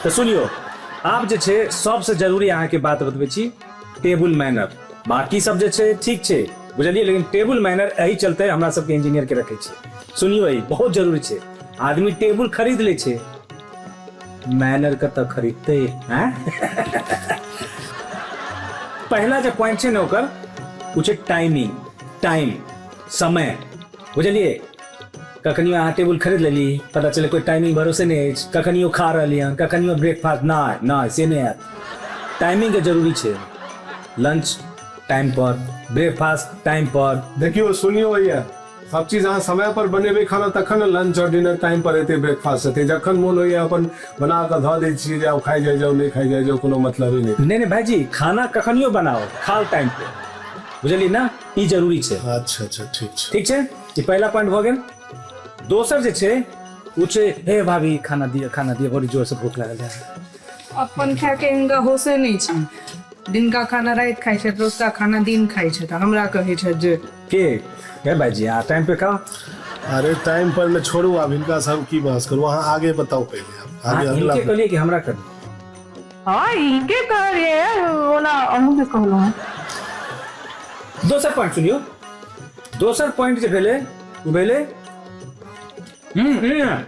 तऽ सुनियौ, आब जे छै सबसँ जरूरी अहाँके बात बतबै छी, टेबुल मैनर। बाकी सब जे छै ठीक छै, बुझलियै, लेकिन टेबुल मैनर एहि चलते हमरा सबके इंजीनियर के रखै छै। सुनियौ, ई बहुत जरूरी छै। आदमी टेबुल खरीद लै छै, मैनर कतऽ खरीदतै? हैं? पहिला जे पॉइंट छै ने ओकर, ओ छै टाइमिंग। टाइम, समय, बुझलियै? कखनियो अहाँ टेबुल खरीद लेली, पता चले कोई टाइमिंग भरोसे नहि अछि, कखनियो खा रहली हन, कखनियो ब्रेकफास्ट, नहि नहि, से नहि हैत। टाइमिंग के जरूरी छै। लंच टाइम पर, ब्रेकफास्ट टाइम पर। देखियौ, सुनियौ भैया, सब चीज अहाँ समय पर बनेबै खाना तखन ने लंच और डिनर टाइम पर हेतै, ब्रेकफास्ट हेतै। जखन मोन होइया अपन बना कऽ धऽ दै छियै जे आब खाइ जाइ जाउ, नहि खाइ जाइ जाउ, कोनो मतलब ही नहि। नहि नहि भाईजी, खाना कखनियो बनाओ, खाओ टाइम पे, बुझलियै ने? ई जरूरी छै। अच्छा अच्छा, ठीक छै। ठीक छै, ई पहिला पॉइंट भऽ गेल। दोसर जे छै ओ छै, हे भाभी, खाना दिअ, खाना दिअ, बड़ी जोर से भूख लागल है। अपन खाय के हिनका होशे नहि छै। दिनका खाना राति खाइ छै, रतुका खाना दिन खाइ छै, तऽ हमरा कहै छै जे के हे भाईजी, अहाँ टाइम पे खाओ। अरे टाइम पर ने छोड़ू, आब हिनका से हम की बहस करू? अहाँ आगे बताउ पहिले। आगे अहाँ अगला हिनके कहलियै कि हमरा कहलियै? हँ, इनके कहलियै, ओना अहूँके कहलहुँ हँ। दोसर पॉइंट सुनियौ। दोसर पॉइंट जे भेलै ओ भेलै हम्म, हम्म।